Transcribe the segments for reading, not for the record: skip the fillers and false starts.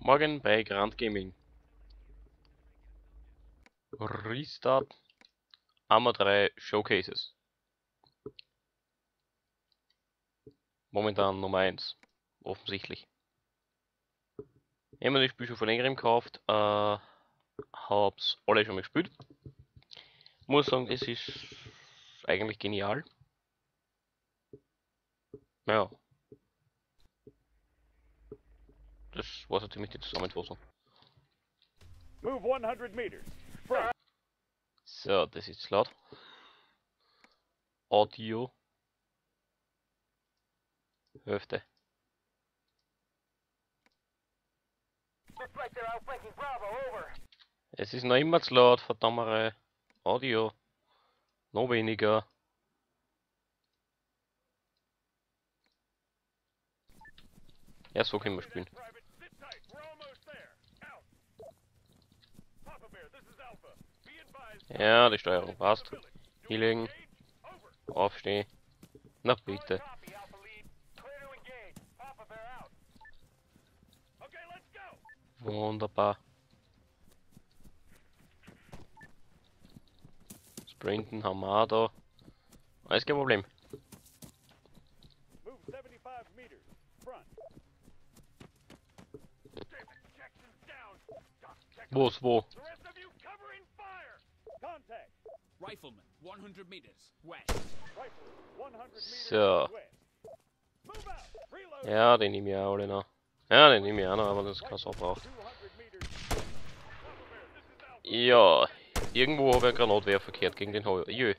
Morgen bei Grand Gaming. Restart Arma 3 Showcases. Momentan Nummer 1. Offensichtlich. Ich habe das Spiel schon vor längerem gekauft, hab's alle schon mal gespielt. Muss sagen, es ist eigentlich genial. Ja. Das war so ziemlich die Zusammenfassung. Move 100 meters. Front. So, das ist laut. Audio. Hälfte. Es ist noch immer zu laut, verdammt. Audio. Noch weniger. Ja, so können wir spielen. Ja, die Steuerung passt. Hinlegen. Aufstehen. Na bitte. Wunderbar. Sprinten haben wir auch da. Alles kein Problem. Wo's wo? Rifleman, 100 meters west. So. Ja, den nehme ich auch alle noch. Ja, den nehme ich auch noch, aber das kann so braucht. Ja, irgendwo habe ich einen Granatwerfer gehört gegen den habe ich. Jö.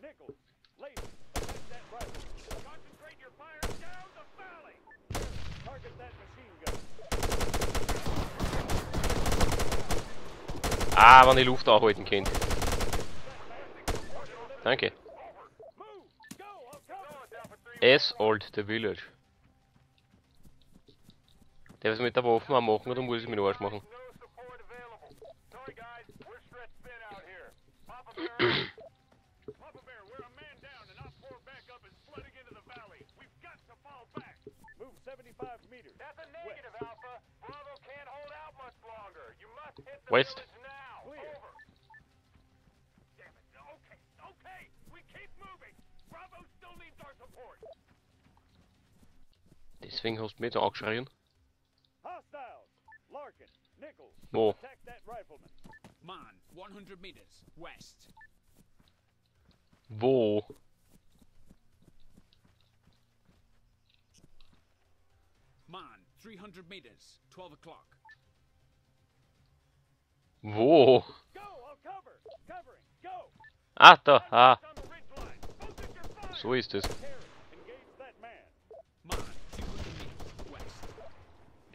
Ah, wenn ich Luft anhalten könnte. Danke. Assault the Village. Darf ich mit der Waffe auch machen oder muss ich mit dem Arsch machen? West. Deswegen hast du mich da angeschrien. Wo? Man, 100 meters west. Wo? Man, 300 meters, 12 o'clock. Wo? Ah, da, ah. So ist es.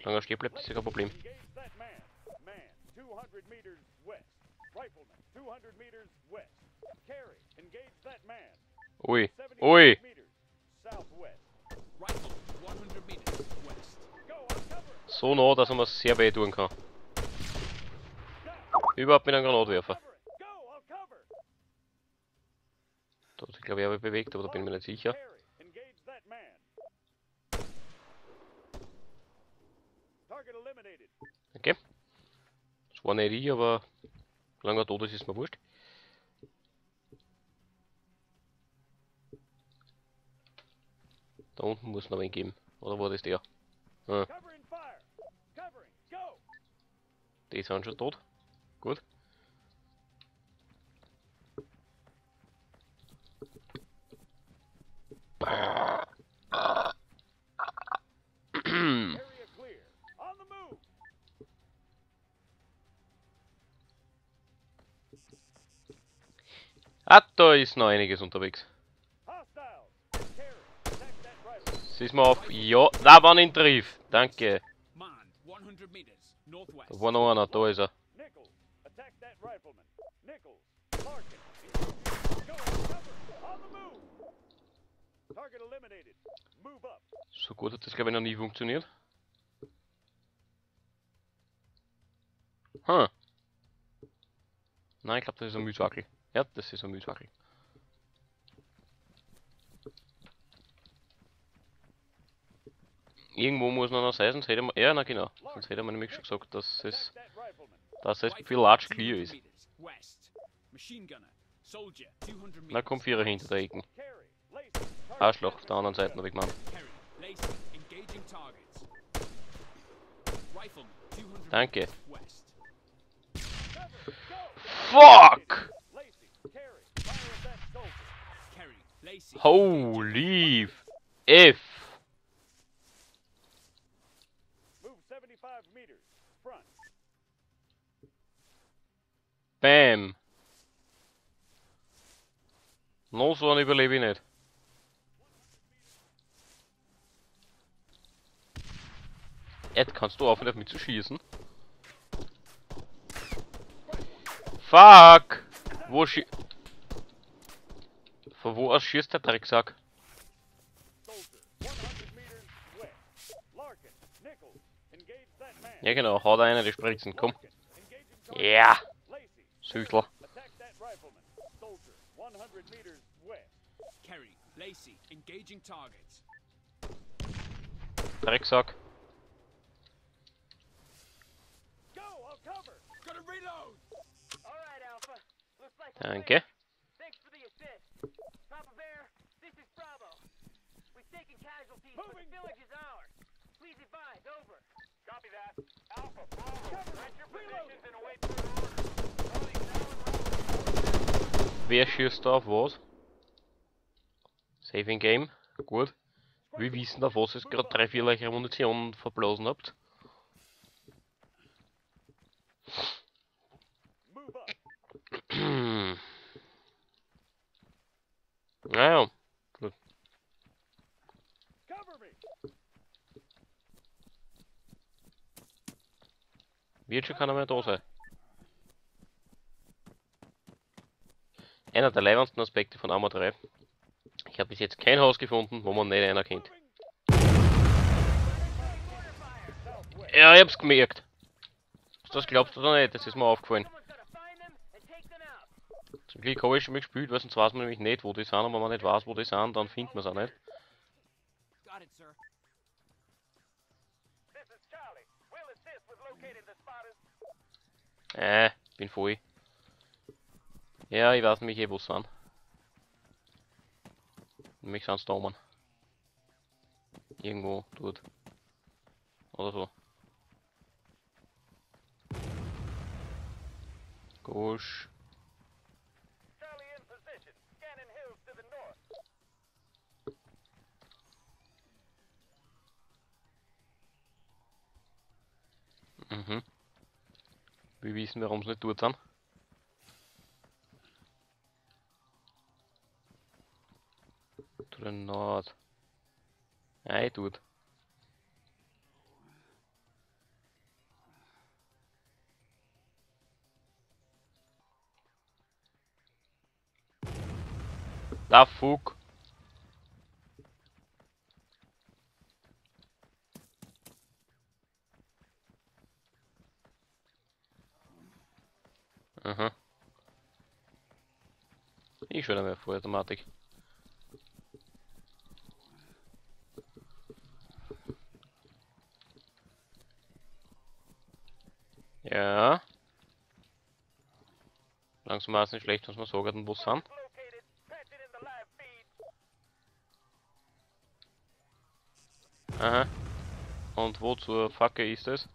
Solange er stehen bleibt, ist ja kein Problem. Ui, ui. So nah, dass man sehr weh tun kann. Überhaupt mit einem Granatwerfer. Da hat sich, glaube ich, aber bewegt, aber da bin ich mir nicht sicher. Okay. Das war nicht ich, aber solange er tot ist, ist mir wurscht. Da unten muss noch einen geben. Oder war das der? Ah. Die sind schon tot. Gut. Ah, da ist noch einiges unterwegs. Siehst mal auf. Ja, da war ein Triff. Danke. Da war noch einer, da ist er. So gut hat das, glaube ich, noch nie funktioniert. Hm. Nein, ich glaube, das ist ein Mühswackel. Ja, das ist ein Mühswackel. Irgendwo muss noch einer sein, sonst hätte man. Ja, na genau. Sonst hätte man nämlich schon gesagt, dass es viel large clear ist. Na komm, Vierer hinter der Ecken. Arschloch, auf der anderen Seite hab ich gemeint. Danke. Fuck! Holy F! Bam! No, so einen überlebe ich nicht. Ed, kannst du aufhören, auf mich zu schießen? Fuck! Wo schie... Von wo aus schießt der Drecksack? Ja genau, hau da einer die Spritzen, komm. Ja! Süchtel. Drecksack. Danke. Wer schießt da auf was? Saving Game, gut. Wir wissen, auf was es gerade 3-4 leichte Munition verblasen habt. Naja, gut. Wird schon keiner mehr da sein. Einer der leibendsten Aspekte von Arma 3. Ich habe bis jetzt kein Haus gefunden, wo man nicht einer kennt. Ja, ich hab's gemerkt. Das glaubst du doch nicht, das ist mir aufgefallen. Zum Glück habe ich schon mal gespielt, weil sonst weiß man nämlich nicht, wo die sind, und wenn man nicht weiß, wo die sind, dann findet man es auch nicht. Bin voll. Ja, ich weiß nämlich eh, wo sie sind. Nämlich sind sie da oben. Irgendwo dort. Oder so. Gosch. Mhm. Wir wissen, warum sie nicht dort sind. To the north. Nein, dort. Da fuck. Aha. Ich schon einmal Vollautomatik. Ja. Langsam war es nicht schlecht, was wir sagen, wo sind. Aha. Und wo zur Facke ist es?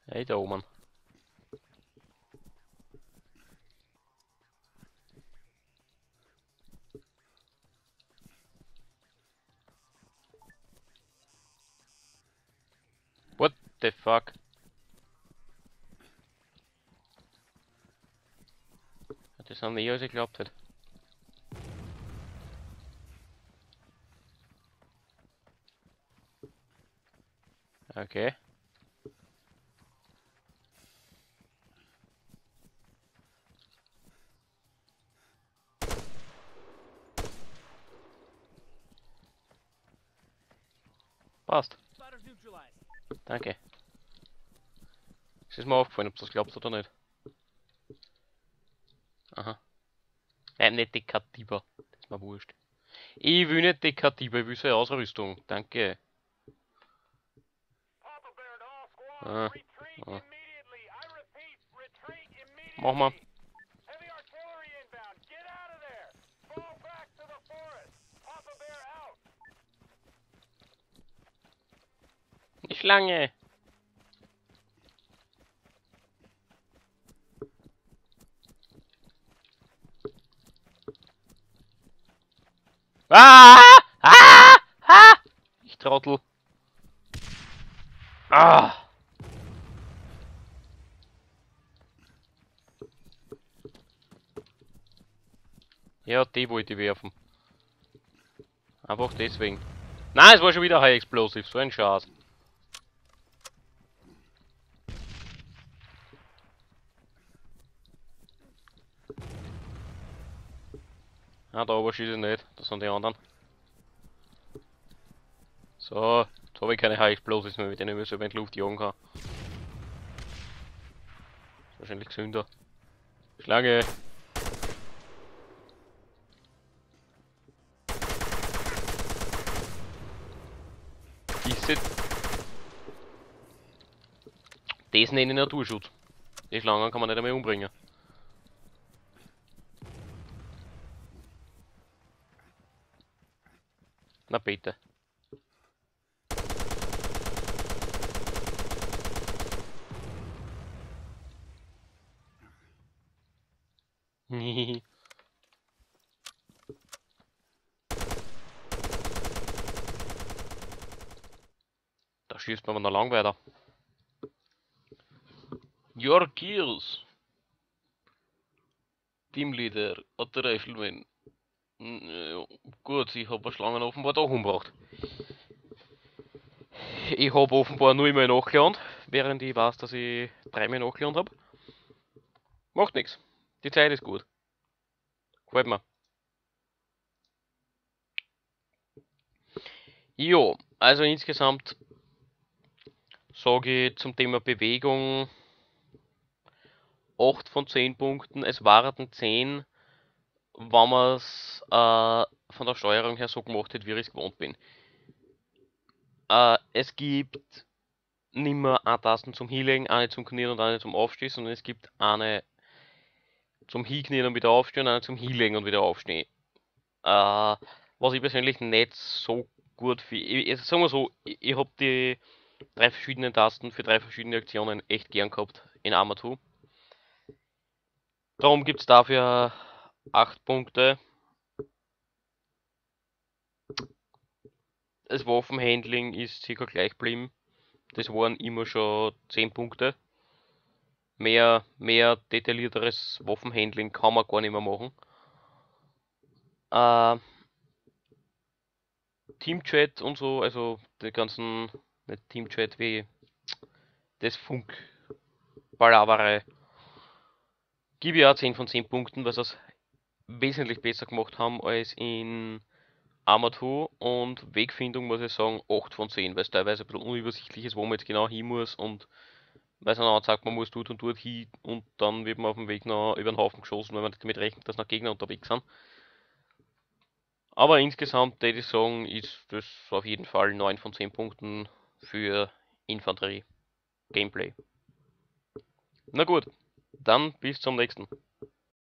Hey, da oben. What the fuck? Das haben wir eh, als ich geglaubt hätte. Okay. Passt. Danke. Es ist mir aufgefallen, ob du das glaubst oder nicht. Aha. Nein, nicht die Katiba. Das ist mir wurscht. Ich will nicht die Katiba, ich will so eine Ausrüstung. Danke. Ah, ah. Mach mal. Die Schlange. Ah! Ah! Ah! Ich Trottel. Ah! Ja, die wollte ich werfen. Einfach deswegen. Nein, es war schon wieder High Explosive, so ein Schatz. Ah, da oben schieße ich nicht, das sind die anderen. So, jetzt habe ich keine High Explosives mehr, mit denen ich selber in die Luft jagen kann. Ist wahrscheinlich gesünder. Schlange! Das nenne ich Naturschutz. Die Schlangen kann man nicht einmal umbringen. Na bitte. Da schießt man aber noch lang weiter. Your kills. Teamleader, Otto Rifleman. Gut, ich hab eine Schlange offenbar da umgebracht. Ich hab offenbar nur einmal nachgelernt, während ich weiß, dass ich dreimal nachgelernt hab. Macht nix. Die Zeit ist gut. Gefällt mir. Jo, also insgesamt sage ich zum Thema Bewegung 8 von 10 Punkten. Es waren 10, wenn man's von der Steuerung her so gemacht hätte, wie ich es gewohnt bin. Es gibt nimmer eine Taste zum Hinlegen, eine zum Knien und eine zum Aufstehen, sondern es gibt eine zum Hinknien und wieder aufstehen und eine zum Hinlegen und wieder aufstehen. Was ich persönlich nicht so gut finde. Sagen wir so, ich hab die 3 verschiedenen Tasten für 3 verschiedene Aktionen echt gern gehabt in Arma 2. Darum gibt's dafür 8 Punkte. Das Waffenhandling ist circa gleich geblieben. Das waren immer schon 10 Punkte. Mehr detaillierteres Waffenhandling kann man gar nicht mehr machen. Teamchat und so, also die ganzen, nicht Teamchat, wie das Funk-Palaverei, gebe ich auch 10 von 10 Punkten, weil sie es wesentlich besser gemacht haben als in Arma 2. Und Wegfindung muss ich sagen 8 von 10, weil es teilweise ein bisschen unübersichtlich ist, wo man jetzt genau hin muss und weil es dann sagt, man muss dort und dort hin und dann wird man auf dem Weg noch über den Haufen geschossen, weil man nicht damit rechnet, dass noch Gegner unterwegs sind. Aber insgesamt würde ich sagen, ist das auf jeden Fall 9 von 10 Punkten für Infanterie Gameplay. Na gut, dann bis zum nächsten.